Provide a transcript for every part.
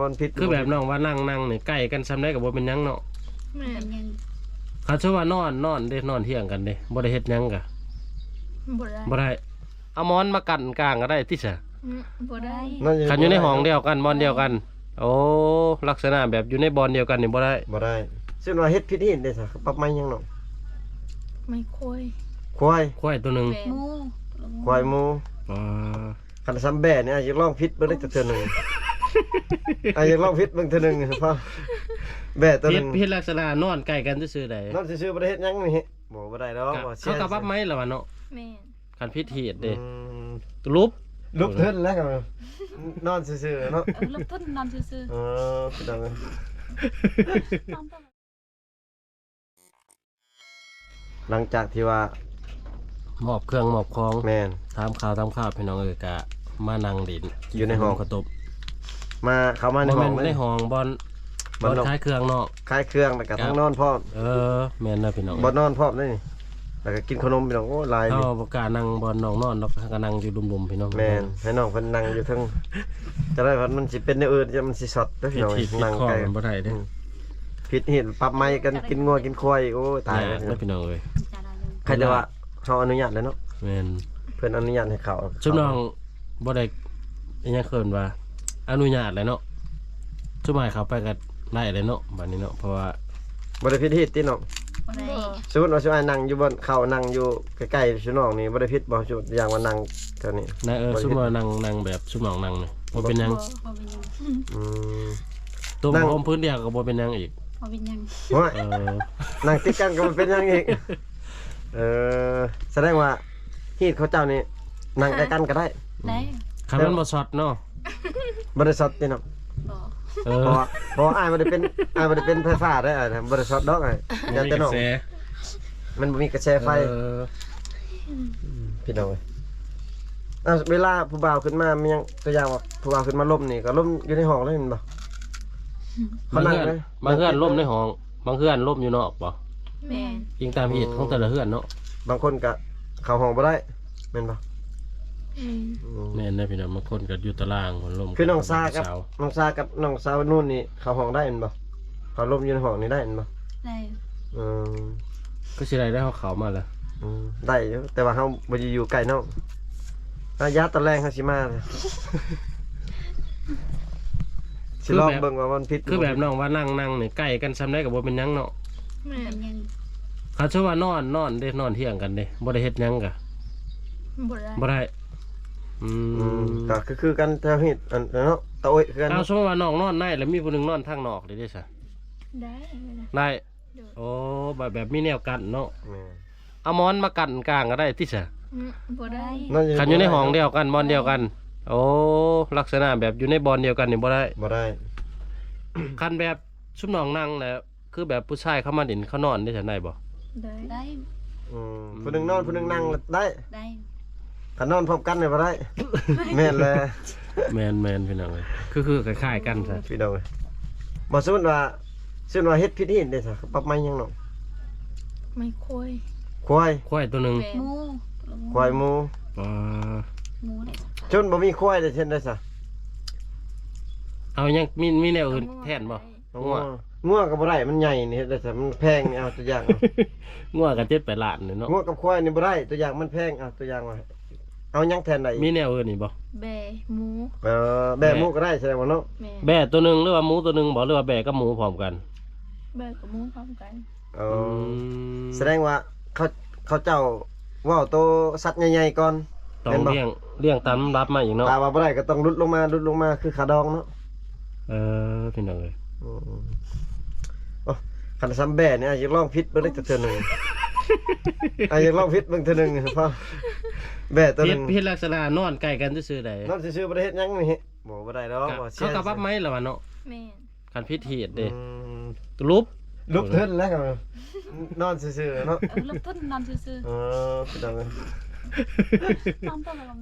ມັນຜິດ ຄືແບບນ້ອງວ່ານັ່ງ ນັ່ງນີ້ໃກ້ກັນສ່ຳໃດກໍບໍ່ເປັນຫຍັງເນາະ. ແມ່ນ ຄັນສົມມຸດວ່ານອນ ນອນເດ້ ນອນທຽງກັນເດ້ ບໍ່ໄດ້ເຮັດຫຍັງກະ ບໍ່ໄດ້ ບໍ່ໄດ້. ເອົາໝອນມາກັ້ນກາງກໍໄດ້ຕິຊະ. ອືມ ບໍ່ໄດ້. ຄັນຢູ່ໃນຫ້ອງດຽວກັນ ບ່ອນດຽວກັນ. ໂອ້ ລັກສະນະແບບຢູ່ໃນບ່ອນດຽວກັນນີ້ບໍ່ໄດ້ ບໍ່ໄດ້. ເຊັ່ນວ່າເຮັດຜິດຮີດເດ້ຊະ ປັບໄມ້ຫຍັງເນາະ? ໄມ້ຄວາຍ ຄວາຍ ຄວາຍຕົວໜຶ່ງ ແບະ ໝູ ຄວາຍໝູ. ອໍ ຄັນສ່ຳແບະນີ້ ອາ ຢາກລອງຜິດເບິ່ງໄດ້ຈັກເທື່ອໜຶ່ງ ອາ ຢາກລອງຜິດເບິ່ງເທື່ອໜຶ່ງ ເພາະແບະຕົວໜຶ່ງ ເຮັດ ເຮັດລັກສະນະນອນໃກ້ກັນຊື່ໆໃດ ນອນຊື່ໆ ບໍ່ໄດ້ເຮັດຫຍັງນີ້ ບໍ່ ບໍ່ໄດ້ດອກ ເຂົາກໍປັບໄມ້ລະວ່າເນາະ. ແມ່ນ ຄັນຜິດຮີດເດ້ ອືມ ຫຼຸບ ຫຼຸບທຶນແລ້ວ ນອນຊື່ໆເນາະ. ເອີ ຫຼຸບທຶນ ນອນຊື່ໆ. ເອີ ພີ່ນ້ອງເອີຍ ຫຼັງຈາກທີ່ວ່າມອບເຄື່ອງມອບຂອງ ແມ່ນ ຖາມຂ່າວຖາມຄາວ ພີ່ນ້ອງເອີຍ ກະມານັ່ງຫຼິ້ນຢູ່ໃນຫ້ອງ ກິນຂະໜົມເຂົ້າຕົ້ມ ມາ ເຂົ້າມາໃນຫ້ອງ ບໍ່ແມ່ນໃນຫ້ອງ ບ່ອນ ບ່ອນຂາຍເຄື່ອງເນາະ ຂາຍເຄື່ອງ ແລ້ວກະທັງນອນພ້ອມ. ເອີ ແມ່ນນະພີ່ນ້ອງ ບ່ອນນອນພ້ອມເດ້ນີ້ ແລ້ວກະກິນຂະໜົມພີ່ນ້ອງ. ໂອ້ ຫຼາຍ ເຮົາບໍ່ກ້ານັ່ງບ່ອນນ້ອງນອນດອກ ເຮົາກໍນັ່ງຢູ່ລຸ່ມໆ ພີ່ນ້ອງ. ແມ່ນ ໃຫ້ນ້ອງເພິ່ນນັ່ງຢູ່ເທິງ ຈະໄດ້ວ່າມັນຊິເປັນແນວອື່ນ ມັນຊິຊັອດເດ້ພີ່ນ້ອງ ນັ່ງໃກ້ ມັນບໍ່ໄດ້ເດ້ ຜິດຮີດ ປັບໄມ້ກັນ ກິນງົວກິນຄວາຍ. ໂອ້ ຕາຍແລ້ວພີ່ນ້ອງເອີຍ ໃຄແຕ່ວ່າເຮົາອະນຸຍາດແລ້ວເນາະ. ແມ່ນ ເພິ່ນອະນຸຍາດໃຫ້ເຂົ້າ ຊຸມນ້ອງບໍ່ໄດ້ ອີຫຍັງເອີ້ນວ່າ ອະນຸຍາດແລ້ວເນາະ ຊຸມອ້າຍເຂົ້າໄປກໍໄດ້ແລ້ວເນາະ ບາດນີ້ເນາະ ເພາະວ່າ ບໍ່ໄດ້ຜິດຮີດຕິນ້ອງ? ບໍ່ໄດ້. ສົມມຸດວ່າຊຸມອ້າຍນັ່ງຢູ່ບ່ອນເຂົາ ນັ່ງຢູ່ໃກ້ໆຊຸມນ້ອງນີ້ ບໍ່ໄດ້ຜິດບໍ່? ຍົກຕົວຢ່າງວ່ານັ່ງແຖວນີ້ ນະ ເອີ ບໍ່ໄດ້ຜິດ ສົມມຸດວ່ານັ່ງ ນັ່ງແບບຊຸມນ້ອງນັ່ງນີ້ ບໍ່ເປັນຫຍັງ ບໍ່ ບໍ່ເປັນຫຍັງ. ອືມ ຕົວ ນັ່ງ ຜົມພື້ນດຽວກໍບໍ່ເປັນຫຍັງອີກ ບໍ່ເປັນຫຍັງ. ໂອ້ຍ ເອີ ນັ່ງຕິດກັນກໍບໍ່ເປັນຫຍັງອີກ. ເອີ ສະແດງວ່າຮີດເຂົາເຈົ້ານີ້ນັ່ງໃກ້ກັນກໍໄດ້ ໄດ້ ຄັນມັນບໍ່ຊັອດເນາະ. ບໍ່ໄດ້ຊັອດຕິເນາະ? ບໍ່ ເອີ ເພາະວ່າ ເພາະວ່າອ້າຍບໍ່ໄດ້ເປັນ ອ້າຍບໍ່ໄດ້ເປັນໄຟຟ້າເດ້ ອ້າຍນະ ບໍ່ໄດ້ຊັອດດອກອ້າຍ ບໍ່ມີກະແສ ມັນບໍ່ມີກະແສໄຟ. ເອີ ພີ່ນ້ອງເອີຍ ເອົາ ເວລາຜູ້ບ່າວຂຶ້ນມາ ມີຫຍັງ ຕົວຢ່າງວ່າຜູ້ບ່າວຂຶ້ນມາລົມນີ້ ກໍລົມຢູ່ໃນຫ້ອງເລີຍແມ່ນບໍ່? ບາງເຮືອນ ບາງເຮືອນລົມໃນຫ້ອງ ບາງເຮືອນລົມຢູ່ນອກບໍ່? ແມ່ນ ອີງຕາມຮີດຂອງແຕ່ລະເຮືອນເນາະ ບາງຄົນກໍເຂົ້າຫ້ອງບໍ່ໄດ້ແມ່ນບໍ່? ແມ່ນ ອືມ ແມ່ນເດ້ພີ່ນ້ອງ ບາງຄົນກໍຢູ່ຕາລາງ ລົມ ຄືນ້ອງຊາກັບ ນ້ອງຊາກັບນ້ອງສາວນູນນີ້ເຂົ້າຫ້ອງໄດ້ແມ່ນບໍ່? ເຂົ້າລົມຢູ່ໃນຫ້ອງນີ້ໄດ້ແມ່ນບໍ່? ໄດ້ ເອີ ຄືຊິໄດ້ ໄດ້ເຮົາເຂົ້າມາແລ້ວ ອືມ ໄດ້ຢູ່ ແຕ່ວ່າເຮົາບໍ່ໄດ້ຢູ່ໃກ້ນ້ອງ ອາ ຢາຕອນແລງເຮົາຊິມາ ຊິລອງເບິ່ງວ່າມັນຜິດ ຄືແບບ ຄືແບບນ້ອງວ່ານັ່ງ ນັ່ງນີ້ໃກ້ກັນສ່ຳໃດກໍບໍ່ເປັນຫຍັງເນາະ. ແມ່ນ ຄັນສົມມຸດວ່ານອນ ນອນເດ້ ນອນທຽງກັນເດ້ ບໍ່ໄດ້ເຮັດຫຍັງກະ ບໍ່ໄດ້ ບໍ່ໄດ້. ອືມ ອືມ ກໍຄື ຄືກັນແຖວຮີດ ອັນເນາະ ຕາໂອ້ຍ ຄືກັນເນາະ. ເອົາ ສົມມຸດວ່ານ້ອງນອນໃນ ແລ້ວມີຜູ້ໜຶ່ງນອນທາງນອກເດ້ ໄດ້ຊະ? ໄດ້ ໄດ້ ໂດຍ ໂອ້ ແບບ ແບບມີແນວກັ້ນເນາະ. ແມ່ນ ເອົາໝອນມາກັ້ນກາງກໍໄດ້ຕິຊະ? ອືມ ບໍ່ໄດ້. ຄັນຢູ່ໃນຫ້ອງດຽວກັນ ບ່ອນດຽວກັນ ໂອ້ ລັກສະນະແບບຢູ່ໃນບ່ອນດຽວກັນນີ້ບໍ່ໄດ້ ບໍ່ໄດ້. ຄັນແບບຊຸມນ້ອງນັ່ງແລ້ວ ຄືແບບຜູ້ຊາຍເຂົ້າມາຫຼິ້ນເຂົານອນເດ້ ຊັ້ນໄດ້ບໍ່? ໄດ້ ໄດ້ ອືມ ຜູ້ໜຶ່ງນອນຜູ້ໜຶ່ງນັ່ງໄດ້ ໄດ້. ຄັນນອນພ້ອມກັນນີ້ບໍ່ໄດ້ ແມ່ນແຫຼະ ແມ່ນໆ ພີ່ນ້ອງເອີຍ ຄື ຄືຄ້າຍໆກັນຊະ ພີ່ນ້ອງເອີຍ. ບໍ່ ສົມມຸດວ່າ ສົມມຸດວ່າເຮັດຜິດຮີດເດ້ຊະ ປັບໄມ້ຫຍັງນ້ອງ? ໄມ້ຄວາຍ ຄວາຍ ຄວາຍຕົວໜຶ່ງ ແບະ ໝູ ຄວາຍໝູ. ອໍ ໝູແຫຼະ ຈົນບໍ່ມີຄວາຍເດ້ ເຮັດໄດ້ຊະ? ເອົາຫຍັງ ມີ ມີແນວອື່ນແທນບໍ່? ງົວ ງົວ ງົວກໍບໍ່ໄດ້ ມັນໃຫຍ່ນີ້ ເຮັດໄດ້ຊະ ມັນແພງນີ້. ເອົາຕົວຢ່າງ ງົວກໍເຈັດແປດລ້ານນີ້ເນາະ ງົວກັບຄວາຍນີ້ບໍ່ໄດ້ ຕົວຢ່າງມັນແພງ. ເອົາຕົວຢ່າງວ່າ ເອົາຫຍັງແທນໄດ້? ມີແນວອື່ນອີກບໍ່? ແບະ ໝູ ເອີ ແບະ ແບະ ໝູກໍໄດ້ ສະແດງວ່າເນາະ. ແມ່ນ ແບະຕົວໜຶ່ງ ຫຼືວ່າໝູຕົວໜຶ່ງບໍ່ ຫຼືວ່າແບະກັບໝູພ້ອມກັນ? ແບະກັບໝູພ້ອມກັນ. ເອີ ອືມ ສະແດງວ່າເຂົາ ເຂົາເຈົ້າເວົ້າໂຕສັດໃຫຍ່ໆກ່ອນ ຕ້ອງ ແມ່ນບໍ່? ລ້ຽງ ລ້ຽງຕາມລຳດັບມາອີກເນາະ ຖ້າວ່າບໍ່ໄດ້ກໍຕ້ອງຫຼຸດລົງມາ ຫຼຸດລົງມາ ຄືຄ່າດອງເນາະ. ເອີ ພີ່ນ້ອງເອີຍ ໂອ້ ຄັນສ່ຳແບະນີ້ ອາ ຢາກລອງຜິດເບິ່ງໄດ້ຈັກເທື່ອໜຶ່ງ ອາ ຢາກລອງຜິດເບິ່ງເທື່ອໜຶ່ງ ເພາະແບະຕົວໜຶ່ງ ເຮັດ ເຮັດລັກສະນະນອນໃກ້ກັນຊື່ໆໃດ ນອນຊື່ໆ ບໍ່ໄດ້ເຮັດຫຍັງນີ້. ບໍ່ ບໍ່ໄດ້ດອກ ເຂົາກໍປັບໄມ້ລະວ່າເນາະ. ແມ່ນ ຄັນຜິດຮີດເດ້ ອືມ ຫຼຸບ ຫຼຸບທຶນແລ້ວ ນອນຊື່ໆເນາະ. ເອີ ຫຼຸບທຶນ ນອນຊື່ໆ. ເອີ ພີ່ນ້ອງເອີຍ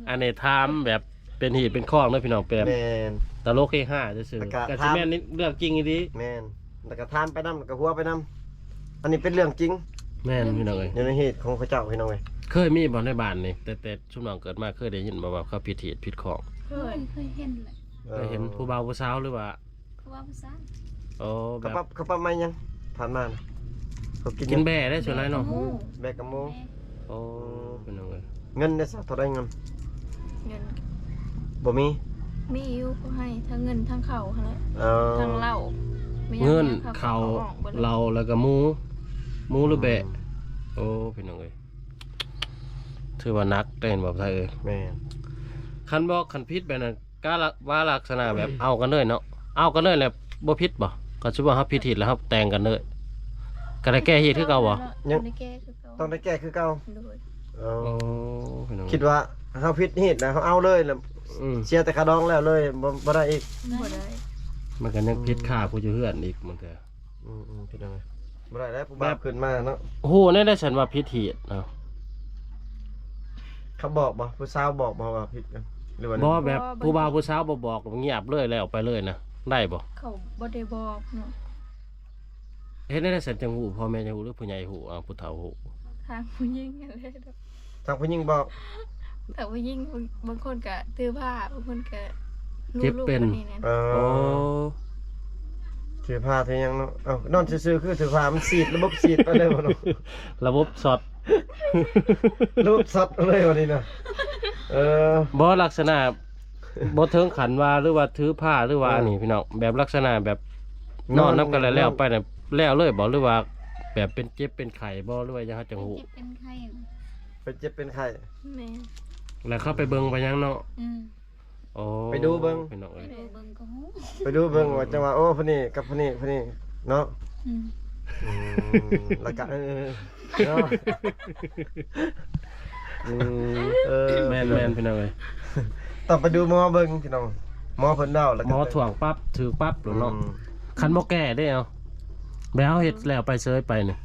ອັນນີ້ຖາມແບບເປັນຮີດເປັນຄອງເດີພີ່ນ້ອງ ແບບ ແມ່ນ ຕະຫຼົກເຮຮາຊື່ໆ ກໍຊິແມ່ນເລື່ອງຈິງອີ່ຫຼີ. ແມ່ນ ແລ້ວກໍຖາມໄປນຳ ແລ້ວກໍຫົວໄປນຳ ອັນນີ້ເປັນເລື່ອງຈິງ. ແມ່ນ ພີ່ນ້ອງເອີຍ ຢູ່ໃນຮີດຂອງເຂົາເຈົ້າ ພີ່ນ້ອງເອີຍ. ເຄີຍມີບໍ່ໃນບ້ານນີ້ ແຕ່ ແຕ່ຊຸມນ້ອງເກີດມາ ເຄີຍໄດ້ຍິນບໍ່ວ່າເຂົາຜິດຮີດຜິດຄອງ? ເຄີຍ ເຄີຍເຫັນແຫຼະ ເຄີຍເຫັນ ເອີ ຜູ້ບ່າວຜູ້ສາວ ຫຼືວ່າ ວ່າພາສາ ໂອ້ ແບ ເຂົາປັບ ເຂົາປັບໃໝ່ຍັງ ຜ່ານມານະ ເຂົາກິນ ກິນແບ້ໄດ້ສ່ວນຫຼາຍເນາະ ແບ້ກັບໝູ ແບ້ກັບໝູ ແບ້ ໂອ້ ພີ່ນ້ອງເອີຍ ເງິນໄດ້ຊະ ເທົ່າໃດເງິນ? ເງິນ ບໍ່ມີ ມີຢູ່ ເຂົາໃຫ້ທັງເງິນທັງເຂົ້າຫັ້ນແຫຼະ ເອີ ທັງເຫຼົ້າ ເງິນ ເຂົ້າ ເຫຼົ້າ ແລ້ວກໍໝູ ໝູຫຼືແບ້ ອືມ ໂອ້ ພີ່ນ້ອງເອີຍ ຖືວ່າໜັກເດ້ ເຫັນບໍ່ ໄທເອີຍ ແມ່ນ ຄັນບໍ່ ຄັນຜິດແບບນັ້ນ ກະລະ ວ່າລັກສະນະແບບເອົາກັນເລີຍເນາະ ເອົາກັນເລີຍແລ້ວບໍ່ຜິດບໍ່? ຄັນສົມມຸດວ່າເຮົາຜິດຮີດແລ້ວເຮົາແຕ່ງກັນເລີຍ ກະໄດ້ແກ້ຮີດຄືເກົ່າບໍ່? ຍັງ ຕ້ອງໄດ້ແກ້ຄືເກົ່າ ຕ້ອງໄດ້ແກ້ຄືເກົ່າ ໂດຍ ເອີ ໂອ້ ພີ່ນ້ອງ ຄິດວ່າເຮົາຜິດຮີດນະ ເຮົາເອົາເລີຍ ອືມ ເສຍແຕ່ຄ່າດອງແລ້ວເລີຍ ບໍ່ ບໍ່ໄດ້ອີກ ບໍ່ໄດ້ ມັນກໍຍັງຜິດຄາຜູ້ຢູ່ເຮືອນອີກ ມັນກໍ ອືມໆ ພີ່ນ້ອງເອີຍ ບໍ່ໄດ້ແລ້ວ ຜູ້ບ່າວ ແບບ ຂຶ້ນມາເນາະ ຮູ້ແນວໃດຊັ້ນວ່າຜິດຮີດເນາະ ເຂົາບອກບໍ່? ຜູ້ສາວບອກບໍ່ວ່າຜິດ ຫຼືວ່າ ບໍ່ ແບບ ບໍ່ ຜູ້ບ່າວຜູ້ສາວບໍ່ບອກ ງຽບເລີຍ ແລ້ວໄປເລີຍນະ ໄດ້ບໍ່? ເຂົາບໍ່ໄດ້ບອກເນາະ ເຮັດແນວໃດຊັ້ນຈັ່ງຮູ້ ພໍ່ແມ່ຈັ່ງຮູ້ ຫຼືຜູ້ໃຫຍ່ຮູ້ ເອົາ ຜູ້ເຖົ້າຮູ້? ທາງຜູ້ຍິງຫັ້ນແຫຼະ ທາງຜູ້ຍິງບອກ ແຕ່ຜູ້ຍິງບາງ ບາງຄົນກະຖືພາ ບາງຄົນກະ ເຈັບເປັນ ເອີ ໂອ້ ຖືພາຖືຫຍັງເນາະ ເອົ້າ ນອນຊື່ໆ ຄືຖືພາ ມັນສີດ ລະບົບສີດໄປເລີຍບໍ່ເນາະ? ລະບົບຊັອດ ລະບົບຊັອດເລີຍບັດນີ້ນະ ເອີ ບໍ່ ລັກສະນະ ບໍ່ເຖິງຂັ້ນວ່າ ຫຼືວ່າຖືພາ ຫຼືວ່າ ເອີ ອັນນີ້ພີ່ນ້ອງ ແບບລັກສະນະແບບ ນອນ ນອນນຳກັນແລ້ວ ແລ້ວໄປນະ ແລ້ວເລີຍບໍ່? ຫຼືວ່າແບບເປັນເຈັບເປັນໄຂ້ບໍ່? ຫຼືວ່າຫຍັງ ເຮົາຈັ່ງຮູ້ ເປັນເຈັບເປັນໄຂ້ ເປັນເຈັບເປັນໄຂ້ ແມ່ນ ແລ້ວເຂົາໄປເບິ່ງໄປຫຍັງເນາະ ອືມ ໂອ້ ໄປດູເບິ່ງ ພີ່ນ້ອງເອີຍ ໄປດູເບິ່ງກໍຮູ້ ໄປດູເບິ່ງວ່າ ອືມ ຈັ່ງວ່າ ໂອ້ ຜູ້ນີ້ກັບຜູ້ນີ້ ຜູ້ນີ້ເນາະ ອືມ ອືມ ແລ້ວກໍ ເອີ ເນາະ ອືມ ເອີ ແມ່ນໆ ພີ່ນ້ອງເອີຍ ຕ້ອງໄປດູໝໍເບິ່ງພີ່ນ້ອງ ໝໍເພິ່ນເວົ້າ ແລ້ວກໍ ໝໍຖ້ວງປັບ ຖືກປັບໂລດເນາະ ອືມ ຄັນບໍ່ແກ້ເດ້ ເອົາ ແບບເຮົາເຮັດແລ້ວໄປເຊີຍໄປນີ້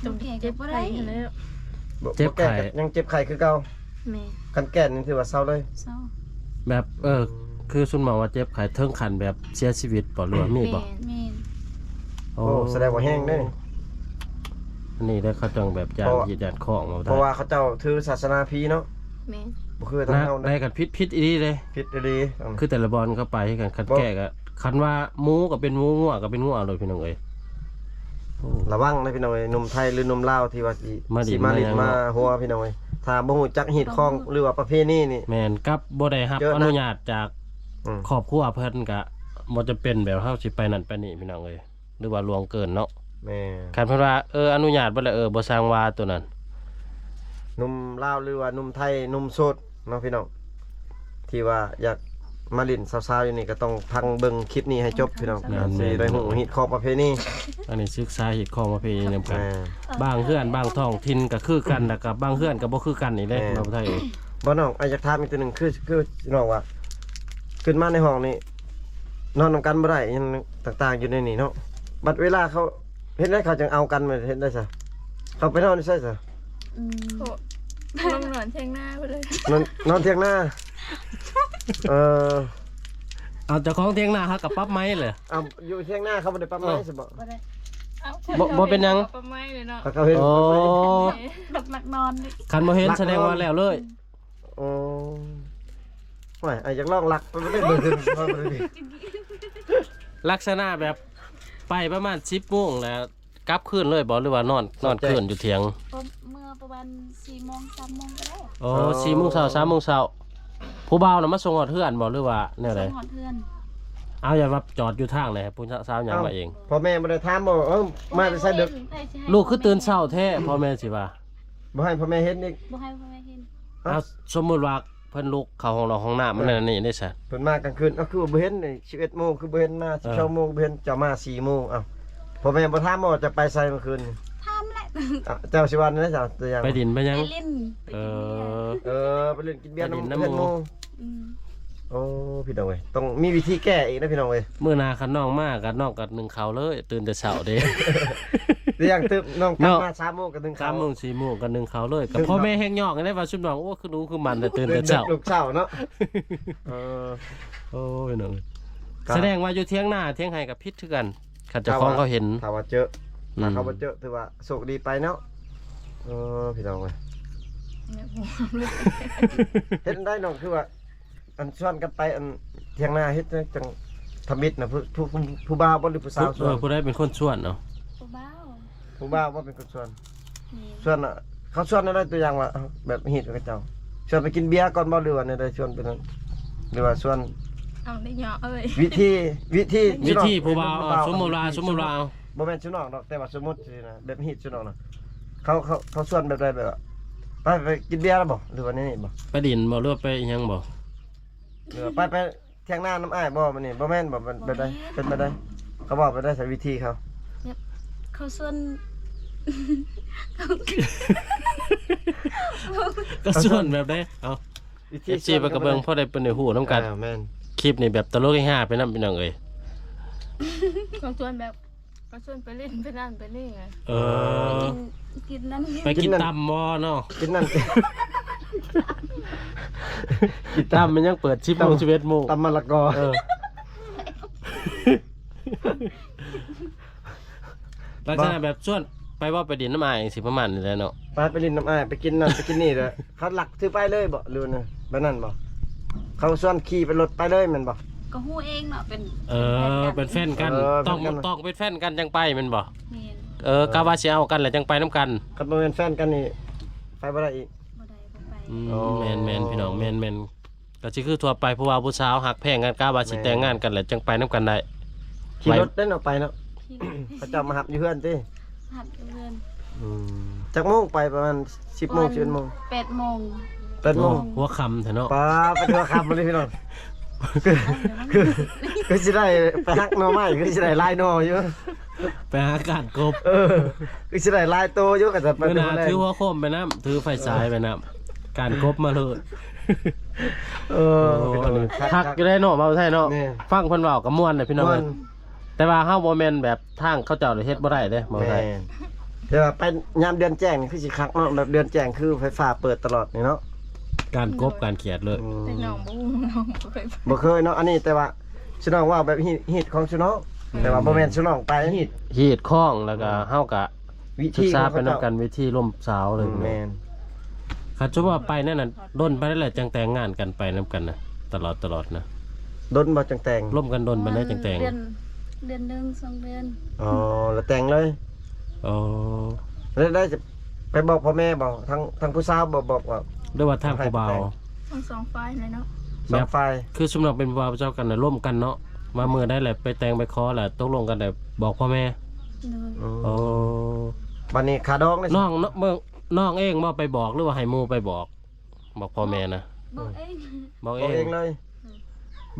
ຕ້ອງແກ້ກໍບໍ່ໄດ້ ເຈັບໄຂ້ ບໍ່ແກ້ກໍຍັງເຈັບໄຂ້ຄືເກົ່າ ແມ່ນ ຄັນແກ້ນີ້ຖືວ່າເຊົາເລີຍ ເຊົາ ແບບ ເອີ ຄືຊຸມເວົ້າວ່າເຈັບໄຂ້ເຖິງຂັ້ນແບບເສຍຊີວິດບໍ່ ຫຼືວ່າມີບໍ່? ແມ່ນ ແມ່ນ ໂອ້ ໂອ້ ສະແດງວ່າແຮງເດ້ ອັນນີ້ເດ້ ເຂົາຈັ່ງແບບຢ້ານ ຢ້ານຂອງ ເພາະວ່າເຂົາເຈົ້າຖືສາສະໜາຜີເນາະ ແມ່ນ ບໍ່ຄືທາງເຮົາ ໄດ້ກັນຜິດ ຜິດອີ່ຫຼີເດ້ ຜິດອີ່ຫຼີ ຄືແຕ່ລະບ່ອນເຂົາໄປຄືກັນ ຄັນແກ້ກໍ ຄັນວ່າໝູກໍເປັນໝູ ງົວກໍເປັນງົວໂລດ ພີ່ນ້ອງເອີຍ ໂອ້ ລະວັງເດີພີ່ນ້ອງເອີຍ ໜຸ່ມໄທຫຼືໜຸ່ມລາວທີ່ວ່າຊິ ມາຫຼິ້ນ ຊິມາຫຼິ້ນ ມາຫຍັງເນາະ ມາຫົວພີ່ນ້ອງເອີຍ ຖ້າບໍ່ຮູ້ຈັກຮີດຄອງ ຫຼືວ່າປະເພນີນີ້ ແມ່ນ ກັບບໍ່ໄດ້ຮັບອະນຸຍາດຈາກ ອືມ ຄອບຄົວເພິ່ນ ກະບໍ່ຈຳເປັນແບບເຮົາຊິໄປນັ້ນໄປນີ້ພີ່ນ້ອງເອີຍ ຫຼືວ່າລ່ວງເກີນເນາະ ແມ່ນ ຄັນເພິ່ນວ່າ ເອີ ອະນຸຍາດເບິດແລ້ວ ເອີ ບໍ່ສັ່ງວ່າໂຕນັ້ນ ໜຸ່ມລາວ ຫຼືວ່າໜຸ່ມໄທ ໜຸ່ມໂສດເນາະພີ່ນ້ອງ ທີ່ວ່າຢາກມາຫຼິ້ນສາວໆຢູ່ນີ້ ກໍຕ້ອງຟັງເບິ່ງຄລິບນີ້ໃຫ້ຈົບພີ່ນ້ອງ ແມ່ນໆ ຊິໄດ້ຮູ້ຮີດຄອງປະເພນີ ອັນນີ້ສຶກສາຮີດຄອງປະເພນີນຳກັນ ແມ່ນ ບາງເຮືອນບາງທ້ອງຖິ່ນກໍຄືກັນ ແລ້ວກໍບາງເຮືອນກໍບໍ່ຄືກັນອີກເດ້ ແມ່ນ ເວົ້າໄທເອີຍ ບໍ່ນ້ອງ ອ້າຍຢາກຖາມອີກເທື່ອໜຶ່ງ ຄື ຄືນ້ອງວ່າ ຂຶ້ນມາໃນຫ້ອງນີ້ ນອນນຳກັນບໍ່ໄດ້ ຫຍັງຕ່າງໆຢູ່ໃນນີ້ເນາະ ບັດເວລາເຂົາ ເຮັດໃດເຂົາຈັ່ງເອົາກັນ ເຮັດໃດຊະ ເຂົາໄປນອນຢູ່ໃສຊະ? ອືມ ໂອ້ ລົງນອນຖຽງນາພຸ້ນເລີຍ ນອນ ນອນຖຽງນາ ເອີ ເອົາ ເຈົ້າຂອງຖຽງນາເຮົາກໍປັບໃໝເລີຍ ເອົາ ຢູ່ຖຽງນາເຂົາບໍ່ໄດ້ປັບໃໝຊະບໍ? ບໍ່ໄດ້ ເອົາ ບໍ່ ບໍ່ເປັນຫຍັງ ປັບໃໝເລີຍເນາະ ເຂົາເຫັນ ໂອ້ ບັກມັກນອນ ຄັນບໍ່ເຫັນສະແດງວ່າແລ້ວເລີຍ ໂອ້ ໂອ້ຍ ອ້າຍຢາກລອງລັກໄປເບິ່ງ ເບິ່ງຂຶ້ນ ເບິ່ງຂຶ້ນ ລັກສະນະແບບໄປປະມານສິບໂມງແລ້ວກັບຄືນເລີຍບໍ່ ຫຼືວ່ານອນ ນອນຄືນຢູ່ຖຽງ? ເມື່ອປະມານສີ່ໂມງ ສາມໂມງກໍໄດ້ ໂອ້ ເອີ ສີ່ໂມງເຊົ້າ ສາມໂມງເຊົ້າ ຜູ້ບ່າວນະມາສົ່ງຮອດເຮືອນບໍ່ ຫຼືວ່າແນວໃດ? ສົ່ງຮອດເຮືອນ ເອົາ ຢ່າວ່າຈອດຢູ່ທາງໃດ ຜູ້ສາວຍ່າງມາເອງ ພໍ່ແມ່ບໍ່ໄດ້ຖາມບໍ່ ເອີ ມາແຕ່ໃສເດິກ ລູກຄືຕື່ນເຊົ້າແທ້ ພໍ່ແມ່ຊິວ່າ ບໍ່ໃຫ້ພໍ່ແມ່ເຫັນອີກ ບໍ່ໃຫ້ພໍ່ແມ່ເຫັນ ເອົາ ສົມມຸດວ່າເພິ່ນລຸກເຂົ້າຫ້ອງນອນຫ້ອງນ້ຳ ເອີ ອັນນັ້ນອັນນີ້ເດ້ຊະ ເພິ່ນມາກາງຄືນ ເອົາ ຄືບໍ່ເຫັນ ສິບເອັດໂມງ ຄືບໍ່ເຫັນມາ ເອີ ສິບສອງໂມງ ບໍ່ເຫັນ ເຈົ້າມາສີ່ໂມງ ເອົ້າ ພໍ່ແມ່ບໍ່ຖາມບໍ່ວ່າຈະໄປໃສມື້ຄືນ? ຖາມແຫຼະ ເຈົ້າຊິວ່າແນວໃດ ເຈົ້າ ໄປຫຼິ້ນໄປຫຍັງ? ໄປຫຼິ້ນ ເອີ ເອີ ໄປຫຼິ້ນກິນເບຍນຳເພື່ອນໝູ່ ອືມ ໂອ້ ພີ່ນ້ອງເອີຍ ຕ້ອງມີວິທີແກ້ອີກນະພີ່ນ້ອງເອີຍ ມື້ໜ້າຄັນນ້ອງມາກໍ ນ້ອງກໍໜຶ້ງເຂົ້າເລີຍ ຕື່ນແຕ່ເຊົ້າເດ້ ຢ່າງຕື່ມ ນ້ອງກັບມາສາມໂມງກໍໜຶ້ງເຂົ້າ ສາມໂມງ ສີ່ໂມງກໍໜຶ້ງເຂົ້າເລີຍ ກໍພໍ່ແມ່ແຮ່ງຍ້ອງໄດ້ວ່າຊຸມນ້ອງ ໂອ້ ຄືດຸຄືໝັ່ນແຕ່ຕື່ນແຕ່ເຊົ້າ ຕື່ນແຕ່ເຊົ້າເນາະ ເອີ ໂອ້ຍ ພີ່ນ້ອງ ສະແດງວ່າຢູ່ຖຽງນາຖຽງໄຮ່ກໍຜິດຄືກັນ ຄັນເຈົ້າຂອງເຂົາເຫັນ ຖ້າວ່າເຈີ ອືມ ຖ້າເຂົາບໍ່ເຈີ ຖືວ່າໂຊກດີໄປເນາະ ເອີ ພີ່ນ້ອງເອີຍ ເຮັດໄດ້ນ້ອງ ຄືວ່າ ອັນຊວນກັນໄປ ອັນຖຽງນາເຮັດຈັ່ງ ທຳອິດນະ ຜູ້ ຜູ້ ຜູ້ ຜູ້ບ່າວບໍ່ ຫຼືຜູ້ສາວຊວນ? ເອີ ຜູ້ໃດເປັນຄົນຊວນເອົາ? ຜູ້ບ່າວ ຜູ້ບ່າວບໍ່ເປັນຄົນຊວນ? ແມ່ນ ຊວນນະ ເຂົາຊວນແນວໃດ? ຕົວຢ່າງວ່າ ເອົາ ແບບຮີດກັບເຂົາເຈົ້າ ຊວນໄປກິນເບຍກ່ອນບໍ່ ຫຼືວ່າແນວໃດ? ຊວນໄປນັ້ນ ຫຼືວ່າຊວນ ເອົາໄດ້ເຍາະເອີຍ ວິທີ ວິທີ ວິທີຜູ້ບ່າວ ສົມມຸດວ່າ ສົມມຸດວ່າ ບໍ່ແມ່ນຊະນອງດອກ ແຕ່ວ່າສົມມຸດຊີ້ນະ ແບບຮີດຊະນອງນະ ເຂົາ ເຂົາ ເຂົາຊວນແບບໃດ? ແບບວ່າ ໄປ ໄປກິນເບຍແລ້ວບໍ່ ຫຼືວ່າແນວນີ້ບໍ່? ໄປດິນບໍ່ ຫຼືວ່າໄປອີ່ຫຍັງບໍ່? ຫຼືວ່າໄປ ໄປ ຖຽງນານຳອ້າຍບໍ່ມື້ນີ້ ບໍ່ແມ່ນບໍ່? ແບບ ແບບໃດ? ເປັນແບບໃດ? ເຂົາເວົ້າແບບໃດ? ໃສ່ວິທີເຂົາ ແບບເຂົາຊວນ ກໍຊວນແບບໃດ? ເອົາ ວິທີ ເອັຟຊີ ຊວນ ເພິ່ນກໍເບິ່ງ ກໍບໍ່ໄດ້ ພໍໄດ້ເພິ່ນໄດ້ຮູ້ນຳກັນ ເອີ ແມ່ນ ຄລິບນີ້ແບບຕະຫຼົກເຮຮາໄປນຳ ພີ່ນ້ອງເອີຍ ເຂົາຊວນແບບ ກໍຊວນໄປຫຼິ້ນໄປນັ້ນໄປນີ້ໄງ ເອີ ກິນ ກິນນັ້ນ ໄປກິນ ກິນນັ້ນ ຕຳບໍ່ເນາະ ກິນນັ້ນ ຕຳມັນຍັງເປີດສິບໂມງ ຕຳ ສິບເອັດໂມງ ຕຳມະລະກອ ເອີ ລັກສະນະແບບຊວນໄປເວົ້າໄປຫຼິ້ນນຳອ້າຍຈັ່ງຊີ້ ປະມານນີ້ແຫຼະເນາະ ໄປ ໄປຫຼິ້ນນຳອ້າຍ ໄປກິນນັ້ນໄປກິນນີ້ແຫຼະ ເຂົາລັກຖືໄປເລີຍບໍ່ ຫຼືວ່າແນວ ແບບນັ້ນບໍ່? ເຂົາຊວນຂີ່ໄປລົດໄປເລີຍແມ່ນບໍ່? ກໍຮູ້ເອງເນາະ ເປັນ ເອີ ເປັນແຟນກັນ ເປັນແຟນກັນ ເອີ ຕ້ອງ ເປັນແຟນກັນ ຕ້ອງເປັນແຟນກັນຈັ່ງໄປແມ່ນບໍ່? ແມ່ນ ເອີ ເອີ ກະວ່າຊິເອົາກັນແລ້ວຈັ່ງໄປນຳກັນ ຄັນບໍ່ແມ່ນແຟນກັນນີ້ ໄປບໍ່ໄດ້ອີກ ບໍ່ໄດ້ ບໍ່ໄປ ອືມ ອໍ ແມ່ນໆ ພີ່ນ້ອງ ແມ່ນໆ ກໍຊິຄືທົ່ວໄປ ຜູ້ບ່າວຜູ້ສາວຮັກແພງກັນ ກະວ່າຊິ ແມ່ນ ແຕ່ງງານກັນແລ້ວຈັ່ງໄປນຳກັນໄດ້ ຂີ່ລົດໄດ້ເນາະ ໄປເນາະ ຂີ່ລົດ ເຂົາເຈົ້າມາຮັບຢູ່ເຮືອນຕິ? ຮັບຢູ່ເຮືອນ ອືມ ຈັກໂມງໄປ? ປະມານສິບໂມງ ປະມານສິບເອັດໂມງ ແປດໂມງ ແປດໂມງ ໂອ້ ຫົວຄ່ຳແທ້ເນາະ ປ້າ ໄປທົ່ວຄ່ຳເລີຍພີ່ນ້ອງ ຄື ຄື ຄືຊິໄດ້ໄປຫັກໜໍ່ໄມ້ ຄືຊິໄດ້ຫຼາຍໜໍ່ຢູ່ ໄປຫາກ້ານກົບ ເອີ ຄືຊິໄດ້ຫຼາຍໂຕຢູ່ ກໍຈະໄປ ມື້ໜ້າຖືຫົວໂຄມໄປນຳ ຖືໄຟສາຍໄປນຳ ກ້ານກົບມາໂລດ ເອີ ໂອ້ ພີ່ນ້ອງ ອັນນີ້ຄັກ ຄັກຢູ່ເດ້ເນາະ ເວົ້າໄທເນາະ ແມ່ນ ຟັງເພິ່ນເວົ້າກໍມ່ວນເດ້ພີ່ນ້ອງ ມ່ວນ ເອີຍ ແຕ່ວ່າເຮົາບໍ່ແມ່ນແບບທາງເຂົາເຈົ້າເຮັດບໍ່ໄດ້ເດ້ ເວົ້າໄທ ແມ່ນ ແຕ່ວ່າໄປຍາມເດືອນແຈ້ງນີ້ຄືຊິຄັກເນາະ ແບບເດືອນແຈ້ງຄືໄຟຟ້າເປີດຕະຫຼອດນີ້ເນາະ ການກົບ ໂດຍ ການຂຽດເລີຍ ອືມ ແຕ່ນ້ອງບໍ່ຮູ້ ນ້ອງບໍ່ເຄີຍໄປ ບໍ່ເຄີຍເນາະ ອັນນີ້ແຕ່ວ່າ ຊະນ້ອງເວົ້າແບບຮີດ ຮີດຂອງຊະນ້ອງ ແຕ່ວ່າບໍ່ແມ່ນຊະນ້ອງໄປ ຮີດ ຮີດຂອງ ແລ້ວກໍ ອືມ ເຮົາກໍ ວິທີ ສຶກສາໄປນຳກັນ ວິທີລົມສາວເລີຍ ອືມ ແມ່ນ ຄັນສົມມຸດວ່າໄປນັ້ນນະ ດົນປານໃດແລ້ວຈັ່ງແຕ່ງງານກັນ ໄປນຳກັນນະ ຕະຫຼອດ ຕະຫຼອດນະ ດົນບໍ່ຈັ່ງແຕ່ງ ລົມກັນດົນປານໃດຈັ່ງແຕ່ງ ເດືອນ ເດືອນໜຶ່ງ ສອງເດືອນ ອໍ ແລ້ວແຕ່ງເລີຍ ອໍ ແລ້ວໄດ້ໄປບອກພໍ່ແມ່ບໍ່? ທາງ ທາງຜູ້ສາວບໍ່ບອກວ່າ ຫຼືວ່າທາງຜູ້ບ່າວ ທັງສອງຝ່າຍແຫຼະເນາະ ສອງຝ່າຍ ຄືຊຸມນ້ອງເປັນຜູ້ບ່າວເຈົ້າກັນນະ ລົມກັນເນາະ ວ່າມື້ໃດແຫຼະໄປແຕ່ງໄປຂໍແລ້ວຕົກລົງກັນໄດ້ບອກພໍ່ແມ່ ໂດຍ ອືມ ໂອ້ ບັດນີ້ຄ່າດອງເດ້ ນ້ອງ ນ້ອງເບິ່ງ ນ້ອງເອງບໍ່ໄປບອກ ຫຼືວ່າໃຫ້ໝູ່ໄປບອກ ບອກພໍ່ແມ່ນະ? ບອກເອງ ບອກເອງ ບອກເອງເລີຍ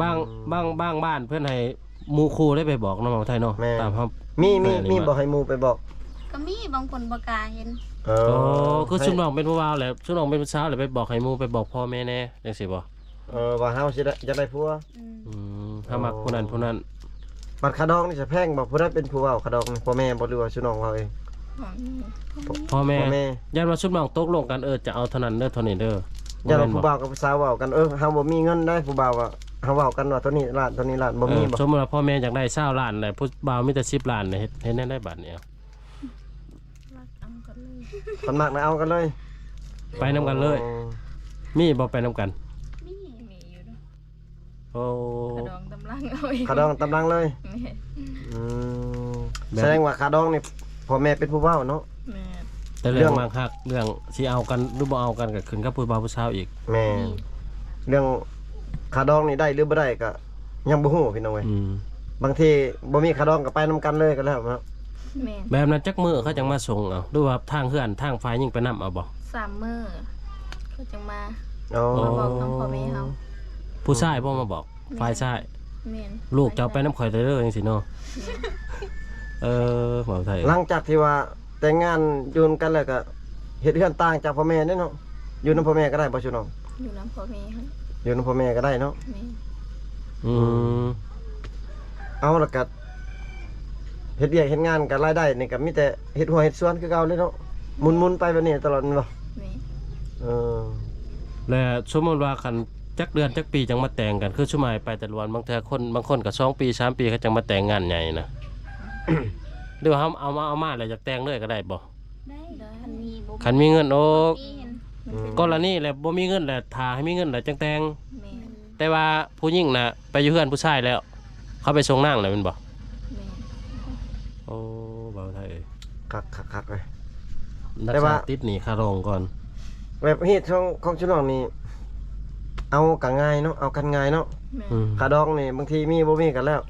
ບາງ ອືມ ບາງ ບາງບ້ານເພິ່ນໃຫ້ໝູ່ຄູ່ໄດ້ໄປບອກເນາະ ເວົ້າໄທເນາະ ແມ່ນ ຕາມເຮົາ ມີ ມີ ມີບໍ່ໃຫ້ໝູ່ໄປບອກ? ກໍມີ ບາງຄົນບໍ່ກ້າເຫັນ ເອີ ໂອ້ ຄືຊຸມນ້ອງເປັນຜູ້ບ່າວແຫຼະ ຊຸມນ້ອງເປັນຜູ້ສາວແຫຼະ ໄປບອກໃຫ້ໝູ່ ໄປບອກພໍ່ແມ່ແດ່ ຈັ່ງຊີ້ບໍ່? ເອີ ວ່າເຮົາຊິໄດ້ ຢາກໄດ້ຜົວ ອືມ ອືມ ເຮົາມັກຜູ້ນັ້ນຜູ້ນັ້ນ ບັດຄ່າດອງນີ້ຈະແພງບໍ່? ຜູ້ໃດເປັນຜູ້ເວົ້າຄ່າດອງນີ້ ພໍ່ແມ່ບໍ່ ຫຼືວ່າຊຸມນ້ອງເວົ້າເອງ? ພໍ່ແມ່ ພໍ່ແມ່ ຢ້ານວ່າຊຸມນ້ອງຕົກລົງກັນ ເອີ ຈະເອົາເທົ່ານັ້ນເດີ ເທົ່ານີ້ເດີ ຢ້ານວ່າຜູ້ບ່າວກັບຜູ້ສາວເວົ້າກັນ ເອີ ເຮົາບໍ່ມີເງິນໄດ໋ ຜູ້ບ່າວວ່າ ເຮົາເວົ້າກັນວ່າເທົ່ານີ້ລ້ານ ເທົ່ານີ້ລ້ານ ບໍ່ມີບໍ່? ສົມມຸດວ່າພໍ່ແມ່ຢາກໄດ້ຊາວລ້ານ ແລ້ວຜູ້ບ່າວມີແຕ່ສິບລ້ານ ເຮັດ ເຮັດແນວໃດບາດນີ້? ມັກເອົາກັນເລີຍ ຄັນມັກນະເອົາກັນເລີຍ ໄປນຳກັນເລີຍ ໂອ້ ມີບໍ່ໄປນຳກັນ? ມີ ມີຢູ່ເນາະ ໂອ້ ຄ່າດອງຕຳລັງເອົາເອງ ຄ່າດອງຕຳລັງເລີຍ ແມ່ນ ອືມ ແບບ ສະແດງວ່າຄ່າດອງນີ້ພໍ່ແມ່ເປັນຜູ້ເວົ້າເນາະ ແມ່ນ ແຕ່ເລື່ອງມັກຮັກ ເລື່ອງຊິເອົາກັນ ຫຼືບໍ່ເອົາກັນ ກໍຂຶ້ນກັບຜູ້ບ່າວຜູ້ສາວອີກ ແມ່ນ ອືມ ເລື່ອງຄ່າດອງນີ້ໄດ້ ຫຼືບໍ່ໄດ້ ກໍຍັງບໍ່ຮູ້ພີ່ນ້ອງເອີຍ ອືມ ບາງທີບໍ່ມີຄ່າດອງກໍໄປນຳກັນເລີຍກໍແລ້ວເນາະ ແມ່ນ ແບບນັ້ນຈັກມື້ເຂົາຈັ່ງມາສົ່ງເອົາ ຫຼືວ່າທາງເຮືອນທາງຝ່າຍຍິງໄປນຳເອົາບໍ່? ສາມມື້ເຂົາຈັ່ງມາ ອໍ ມາບອກທາງພໍ່ແມ່ເຮົາ ຜູ້ຊາຍບໍ່ມາບອກ? ແມ່ນ ຝ່າຍຊາຍ ແມ່ນ ລູກເຈົ້າໄປນຳຂ້ອຍເດີ ຈັ່ງຊີ້ເນາະ ແມ່ນ ເອີ ເວົ້າໄທ ຫຼັງຈາກທີ່ວ່າແຕ່ງງານຢູ່ນຳກັນແລ້ວກໍເຮັດເຮືອນຕ່າງຈາກພໍ່ແມ່ເດ້ເນາະ ຢູ່ນຳພໍ່ແມ່ກໍໄດ້ບໍ່ ຊຸມນ້ອງ? ຢູ່ນຳພໍ່ແມ່ ຢູ່ນຳພໍ່ແມ່ກໍໄດ້ເນາະ ແມ່ນ ອືມ ເອົາ ແລ້ວກໍເຮັດວຽກເຮັດງານ ກໍລາຍໄດ້ນີ້ກໍມີແຕ່ເຮັດຮົ້ວເຮັດສວນຄືເກົ່າເລີຍເນາະ ໝຸນໆໄປແບບນີ້ຕະຫຼອດແມ່ນບໍ່? ແມ່ນ ເອີ ແລະສົມມຸດວ່າຄັນຈັກເດືອນຈັກປີຈັ່ງມາແຕ່ງກັນ ຄືຊຸມອ້າຍໄປຕະຫຼວນ ບາງເທື່ອຄົນ ບາງຄົນກໍສອງປີສາມປີ ເຂົາຈັ່ງມາແຕ່ງງານໃຫຍ່ນະ ຫຼືວ່າເຮົາເອົາມາ ເອົາມາແລ້ວຢາກແຕ່ງເລີຍກໍໄດ້ບໍ່? ໄດ້ ຄັນມີບໍ່ ຄັນມີເງິນ ໂອ້ ມີເງິນ ອືມ ກໍລະນີແຫຼະ ບໍ່ມີເງິນແຫຼະ ຖ້າໃຫ້ມີເງິນແຫຼະຈັ່ງແຕ່ງ ແມ່ນ ແຕ່ວ່າຜູ້ຍິງນະໄປຢູ່ເຮືອນຜູ້ຊາຍແລ້ວ ເຂົາໄປສົ່ງນາງແລ້ວແມ່ນບໍ່? ແມ່ນ. ໂອ້ ບ່າວໄທເອີຍ ຄັກໆໆເລີຍ. ແຕ່ວ່າ ຮັກສາຕິດໜີ້ຄ່າດອງກ່ອນ. ແບບຮີດຂອງ ຂອງຊຸນ້ອງນີ້ ເອົາກໍງ່າຍເນາະ ເອົາກັນງ່າຍເນາະ. ແມ່ນ. ອືມ. ຄ່າດອງນີ້ບາງທີມີບໍ່ມີກໍແລ້ວ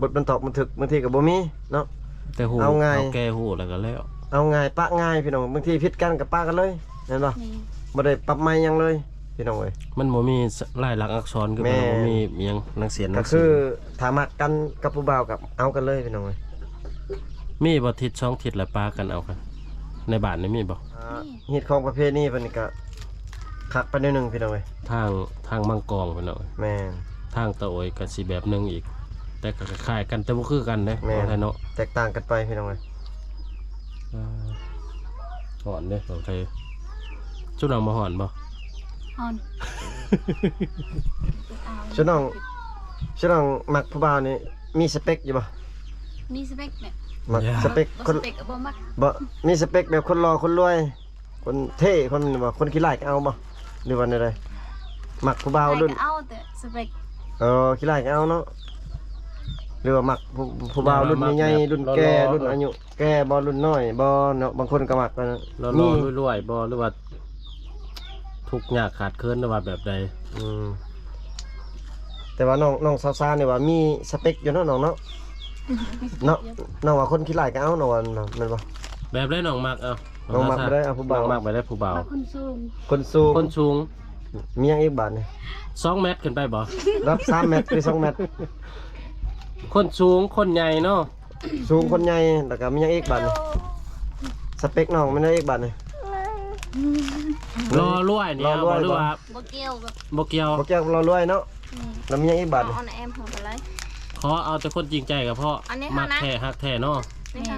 ບົດບັນທອກບັນທຶກບາງທີກໍບໍ່ມີເນາະ. ແຕ່ຮູ້ ເອົາງ່າຍ ເອົາແກ່ຮູ້ແລ້ວກໍແລ້ວ ເອົາງ່າຍປະງ່າຍພີ່ນ້ອງ. ບາງທີຜິດກັນກໍປະກັນເລີຍ ແມ່ນບໍ່? ແມ່ນ. ບໍ່ໄດ້ປັບໃໝຫຍັງເລີຍພີ່ນ້ອງເອີຍ. ມັນບໍ່ມີລາຍລັກອັກສອນ ຄື ແມ່ນ ບໍ່ມີຫຍັງ ໜັງເສຍນ ກໍຄືຖ້າມັກກັນກັບຜູ້ບ່າວກໍເອົາກັນເລີຍພີ່ນ້ອງເອີຍ. ມີບໍ່ ທິດສອງທິດລະປາກັນເອົາກັນ ໃນບ້ານນີ້ມີບໍ່? ອ່າ ມີ. ຮີດຂອງປະເພນີເພິ່ນນີ້ກໍຄັກໄປໜ້ອຍໜຶ່ງພີ່ນ້ອງເອີຍ. ທາງ ທາງມັງກອງພີ່ນ້ອງເອີຍ. ແມ່ນ. ທາງຕາໂອຍກໍຊິແບບໜຶ່ງອີກ ແຕ່ກໍຄ້າຍໆກັນ ແຕ່ບໍ່ຄືກັນເດ້. ແມ່ນ. ເນາະ ແຕກຕ່າງກັນໄປພີ່ນ້ອງເອີຍ. ເອີ ຮ້ອນເດ້ ໂອເຄ. ຊຸນ້ອງບໍ່ຮ້ອນບໍ່? ຮ້ອນ. ຊຸນ້ອງ ຊຸນ້ອງມັກຜູ້ບ່າວນີ້ມີສະເປັກຢູ່ບໍ່? ມີສະເປັກແຫຼະ. ມັກ ຢາ ສະເປັກ ບໍ່ ຄົນ ສະເປັກກໍບໍ່ມັກ. ບໍ່ ມີສະເປັກແບບຄົນຫຼໍ່ຄົນລວຍ ຄົນເທ່ ຄົນ ບໍ່ ຄົນຂີ້ລ້າຍກໍເອົາບໍ່ ຫຼືວ່າແນວໃດ? ມັກຜູ້ບ່າວລຸ້ນ ຂີ້ລ້າຍກໍເອົາແຕ່ສະເປັກ. ເອີ ຂີ້ລ້າຍກໍເອົາເນາະ. ຫຼືວ່າມັກຜູ້ ຜູ້ບ່າວລຸ້ນໃຫຍ່ໆ ລຸ້ນແກ່ ລຸ້ນອາຍຸແກ່ບໍ່ ລຸ້ນນ້ອຍບໍ່ເນາະ. ບາງຄົນກໍມັກ ມີ ຫຼໍ່ໆ ລວຍໆບໍ່ ຫຼືວ່າທຸກຍາກຂາດເຂີນ ຫຼືວ່າແບບໃດ? ອືມ. ແຕ່ວ່ານ້ອງ ນ້ອງສາວໆນີ້ວ່າມີສະເປັກຢູ່ເນາະນ້ອງເນາະ. ເນາະ ນ້ອງວ່າຄົນຂີ້ລ້າຍກໍເອົາ ນ້ອງວ່າແມ່ນບໍ່? ແບບໃດນ້ອງມັກ? ເອົາ ນ້ອງມັກແບບໃດ? ເອົາຜູ້ບ່າວ ນ້ອງມັກແບບໃດຜູ້ບ່າວ? ມັກຄົນສູງ. ຄົນສູງ ຄົນສູງ. ມີຫຍັງອີກບາດນີ້? ສອງແມັດຂຶ້ນໄປບໍ່? ລະດັບສາມແມັດ ຫຼືສອງແມັດ. ຄົນສູງ ຄົນໃຫຍ່ເນາະ. ສູງ ຄົນໃຫຍ່ ແລ້ວກໍມີຫຍັງອີກບາດນີ້? ສະເປັກນ້ອງແມ່ນຫຍັງອີກບາດນີ້? ຫຼໍ່ລວຍນີ້ ຫຼໍ່ລວຍບໍ່ ຫຼືວ່າ ບໍ່ກ່ຽວກັບ ບໍ່ກ່ຽວ ບໍ່ກ່ຽວກັບຫຼໍ່ລວຍເນາະ. ອືມ. ແລ້ວມີຫຍັງອີກບາດນີ້? ເອົາອັນແອມເຮົາໄປເລີຍ. ຂໍເອົາແຕ່ຄົນຈິງໃຈກໍພໍ ອັນນີ້ ມັກແທ້ຮັກແທ້ເນາະ. ແມ່ນ.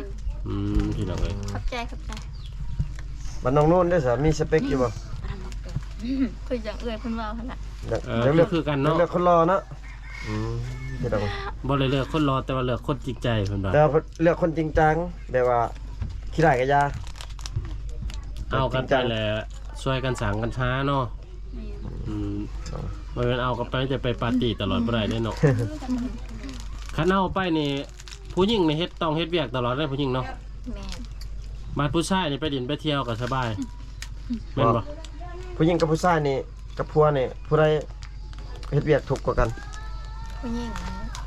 ອືມ ພີ່ນ້ອງເອີຍ ຂອບໃຈ ຂອບໃຈ. ບັດນ້ອງໂນນເດ້ຊະ ມີສະເປັກຢູ່ບໍ່? ຄືຢ່າງເອື້ອຍເພິ່ນເວົ້າຫັ້ນລະ. ຢາກ ເອີ ຢາກເລືອກ ຄືກັນເນາະ ຢາກເລືອກຄົນຫຼໍ່ເນາະ. ອືມ ພີ່ນ້ອງ ບໍ່ໄດ້ເລືອກຄົນຫຼໍ່ ແຕ່ວ່າເລືອກຄົນຈິງໃຈເພິ່ນວ່າ. ແຕ່ວ່າເລືອກຄົນຈິງຈັງ ແບບວ່າຂີ້ລ້າຍກໍຢ່າ ເອົາກັນໄປແລ້ວ ຊ່ວຍກັນສ້າງກັນຫາເນາະ. ແມ່ນ. ອືມ ບໍ່ແມ່ນເອົາກັນໄປຈະໄປປາຕີ້ຕະຫຼອດບໍ່ໄດ້ເດ້ເນາະ. ຄັນເອົາໄປນີ້ ຜູ້ຍິງນີ້ເຮັດ ຕ້ອງເຮັດວຽກຕະຫຼອດເດ້ຜູ້ຍິງເນາະ. ແມ່ນ. ບາດຜູ້ຊາຍນີ້ໄປຫຼິ້ນໄປທ່ຽວກໍສະບາຍ ແມ່ນບໍ່? ຜູ້ຍິງກັບຜູ້ຊາຍນີ້ ກັບຜົວນີ້ ຜູ້ໃດເຮັດວຽກທຸກກວ່າກັນ? ຜູ້ຍິງ.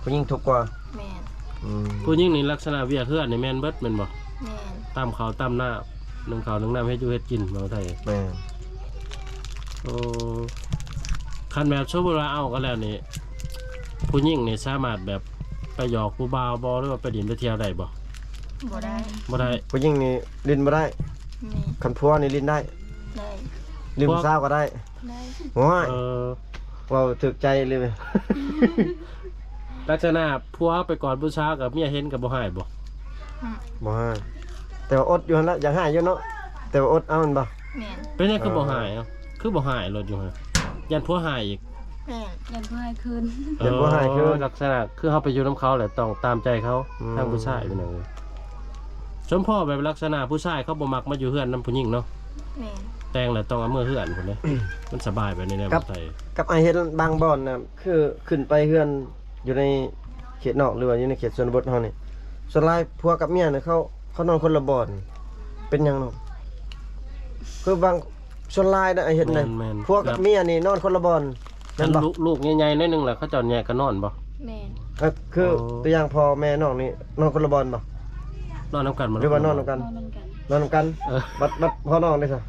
ຜູ້ຍິງທຸກກວ່າ? ແມ່ນ. ອືມ. ຜູ້ຍິງນີ້ລັກສະນະວຽກເຮືອນນີ້ແມ່ນເບິດແມ່ນບໍ່? ແມ່ນ. ຕຳເຂົ້າຕຳນ້ຳ ໜຶ້ງເຂົ້າໜຶ້ງນ້ຳ ເຮັດຢູ່ເຮັດກິນ ເວົ້າໄທ. ແມ່ນ. ໂອ້ ຄັນແບບສົມມຸດວ່າເອົາກັນແລ້ວນີ້ ຜູ້ຍິງນີ້ສາມາດແບບໄປຫຍອກຜູ້ບ່າວບໍ່ ຫຼືວ່າໄປຫຼິ້ນໄປທ່ຽວໄດ້ບໍ່? ບໍ່ໄດ້. ບໍ່ໄດ້. ຜູ້ຍິງນີ້ຫຼິ້ນບໍ່ໄດ້. ແມ່ນ. ຄັນຜົວນີ້ຫຼິ້ນໄດ້. ໄດ້. ຫຼິ້ນຜູ້ສາວກໍໄດ້. ໄດ້. ໂອ້ຍ ເອີ ເວົ້າຖືກໃຈເລີຍ. ລັກສະນະຜົວໄປກອດຜູ້ສາວກັບເມຍເຫັນກໍບໍ່ຮ້າຍບໍ່? ອືມ ບໍ່ຮ້າຍ ແຕ່ວ່າອົດຢູ່ຫັ້ນລະ ຢາກຮ້າຍຢູ່ເນາະ ແຕ່ວ່າອົດເອົາແມ່ນບໍ່? ແມ່ນ. ເປັນຫຍັງຄືບໍ່ຮ້າຍ? ເອີ ເອົ້າ ຄືບໍ່ຮ້າຍໂລດຢູ່ຫັ້ນ ຢ້ານຜົວຮ້າຍອີກ. ແມ່ນ. ຢ້ານຜົວຮ້າຍຄືນ. ຢ້ານຜົວຮ້າຍຄືນ. ເອີ ລັກສະນະຄືເຮົາໄປຢູ່ນຳເຂົາແລ້ວຕ້ອງຕາມໃຈເຂົາ. ອືມ. ທາງຜູ້ຊາຍເປັນຫຍັງ? ສົມພໍແບບລັກສະນະຜູ້ຊາຍເຂົາບໍ່ມັກມາຢູ່ເຮືອນນຳຜູ້ຍິງເນາະ. ແມ່ນ. ແຕ່ງແລ້ວຕ້ອງເອົາເມືອເຮືອນພຸ້ນເດ້ ມັນສະບາຍແບບນີ້ແຫຼະ. ກັບ ບໍ່ໄດ້ ກັບອ້າຍເຫັນບາງບ່ອນນະ ຄືຂຶ້ນໄປເຮືອນຢູ່ໃນເຂດນອກ ຫຼືວ່າຢູ່ໃນເຂດຊົນນະບົດເຮົານີ້ ສ່ວນຫຼາຍຜົວກັບເມຍນີ້ ເຂົາ ເຂົານອນຄົນລະບ່ອນ ເປັນຫຍັງເນາະ? ຄືບາງ ສ່ວນຫຼາຍນະ ອ້າຍເຫັນນະ ແມ່ນໆ ຜົວກັບເມຍນີ້ນອນຄົນລະບ່ອນ ແມ່ນບໍ່? ລູກ ລູກໃຫຍ່ໆໜ້ອຍໜຶ່ງລະ ເຂົາເຈົ້າແຍກກັນນອນບໍ່? ແມ່ນ. ເອີ ຄື ໂອ້ ຕົວຢ່າງພໍ່ແມ່ນ້ອງນີ້ນອນຄົນລະບ່ອນບໍ່? ນອນນຳກັນບໍ່ ຫຼືວ່ານອນນຳກັນ? ນອນນຳກັນ. ນອນນຳກັນ. ເອີ ບັດ ບັດພໍ່ນ້ອງເດ້ຊະ?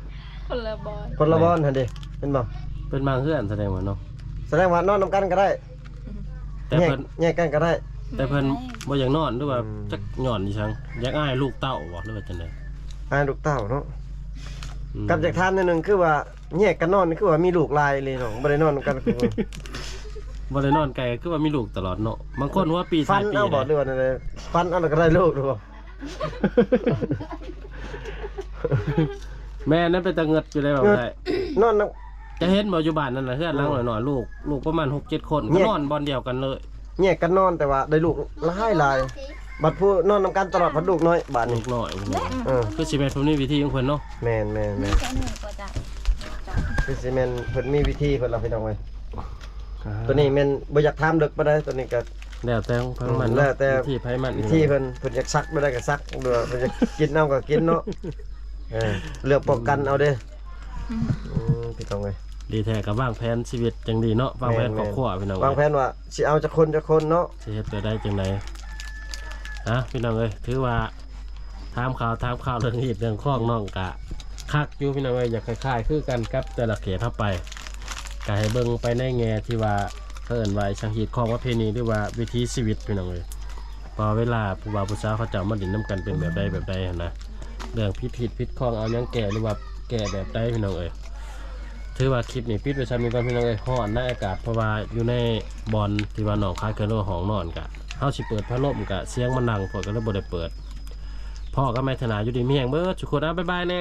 ຄົນລະບ່ອນ. ຄົນລະບ່ອນຫັ້ນເດ້ ແມ່ນບໍ່? ເປັນບາງເຮືອນ ສະແດງວ່າເນາະ ສະແດງວ່ານອນນຳກັນກໍໄດ້. ແຕ່ເພິ່ນ ແຍກ ແຍກກັນກໍໄດ້ ແຕ່ເພິ່ນບໍ່ຢາກນອນ ຫຼືວ່າ ອືມ ຈັກຍ້ອນອີ່ຫຍັງ ຢາກອາຍລູກເຕົ້າບໍ່ ຫຼືວ່າຈັ່ງໃດ? ອາຍລູກເຕົ້າເນາະ. ອືມ. ກັບຢາກຖາມໜ້ອຍໜຶ່ງ ຄືວ່າແຍກກັນນອນ ຄືວ່າມີລູກຫຼາຍອີ່ຫຼີເນາະ ບໍ່ໄດ້ນອນນຳກັນ. ບໍ່ໄດ້ນອນໃກ້ ຄືວ່າມີລູກຕະຫຼອດເນາະ. ບາງຄົນຫົວປີທ້າຍປີ ຝັນເອົາບໍ່ ຫຼືວ່າແນວໃດ? ຝັນເອົາແລ້ວກໍໄດ້ລູກຫຼືບໍ່? ແມ່ນ ນັ້ນເປັນຕາເງິດຢູ່ໄດ໋ ເວົ້າໄດ້. ນອນນຳ ຈະເຫັນບໍ່ ຢູ່ບ້ານນັ້ນນະ ເຮືອນຫຼັງ ອືມ ນ້ອຍໆ ລູກ ລູກປະມານຫົກເຈັດຄົນ ແຍກ ກໍນອນບ່ອນດຽວກັນເລີຍ. ແຍກກັນນອນ ແຕ່ວ່າໄດ້ລູກຫຼາຍໆ ບັດຜູ້ນອນນຳກັນຕະຫຼອດ ພັດລູກນ້ອຍບາດນີ້ ລູກນ້ອຍ. ເອີ ຄືຊິແມ່ນເພິ່ນມີວິທີຂອງເພິ່ນເນາະ. ແມ່ນໆໆ ຄືຊິແມ່ນເພິ່ນມີວິທີເພິ່ນລະ ພີ່ນ້ອງເອີຍ. ອ່າ ຕົວນີ້ແມ່ນບໍ່ຢາກຖາມເລິກປານໃດ ຕົວນີ້ກໍ ແລ້ວແຕ່ຂອງໃຜຂອງມັນເນາະ ແລ້ວແຕ່ວິທີໃຜມັນ ວິທີເພິ່ນ ເພິ່ນຢາກສັກບໍ່ໄດ້ກໍສັກ ຫຼືວ່າເພິ່ນຢາກກິນເອົາກໍກິນເນາະ ເອີ ເລືອກປ້ອງກັນເອົາເດ້ ອືມ ອືມ ພີ່ນ້ອງເອີຍ ດີແທ້ກໍວາງແຜນຊີວິດຈັ່ງດີເນາະ ວາງແຜນ ແມ່ນໆ ຄອບຄົວພີ່ນ້ອງ ວາງແຜນວ່າຊິເອົາຈັກຄົນຈັກຄົນເນາະ ຊິເຮັດແບບໃດຈັ່ງໃດ ອ່ະ ພີ່ນ້ອງເອີຍ ຖືວ່າ ຖາມຂ່າວ ຖາມຂ່າວເລື່ອງຮີດເລື່ອງຄອງ ນ້ອງກະຄັກຢູ່ພີ່ນ້ອງເອີຍ ຢາກຄ້າຍໆຄືກັນກັບແຕ່ລະເຂດເຮົາໄປ ກະໃຫ້ເບິ່ງໄປໃນແງ່ທີ່ວ່າ ເຂົາເອີ້ນວ່າອີ່ຫຍັງ ຮີດຄອງປະເພນີ ຫຼືວ່າວິຖີຊີວິດພີ່ນ້ອງເອີຍ ເພາະເວລາຜູ້ບ່າວຜູ້ສາວເຂົາເຈົ້າມາຫຼິ້ນນຳກັນເປັນແບບໃດແບບໃດຫັ້ນນະ ເລື່ອງຜິດຮີດຜິດຄອງ ເອົາຫຍັງແກ້ ຫຼືວ່າແກ້ແບບໃດພີ່ນ້ອງເອີຍ ຖືວ່າຄລິບນີ້ປິດໄວ້ຊ່ຳນີ້ກ່ອນພີ່ນ້ອງເອີຍ ຮ້ອນໃນອາກາດ ເພາະວ່າຢູ່ໃນບ່ອນທີ່ວ່ານ້ອງຂາຍເຄື່ອງ ຫຼືວ່າຫ້ອງນອນກະ ເຮົາຊິເປີດພັດລົມກະສຽງມັນດັງ ຂ້ອຍກໍເລີຍບໍ່ໄດ້ເປີດ ພໍ້ກັນໃໝ່ເທື່ອໜ້າ ຢູ່ດີມີແຮງເບິດທຸກຄົນ ເອົາ ບາຍບາຍແດ່.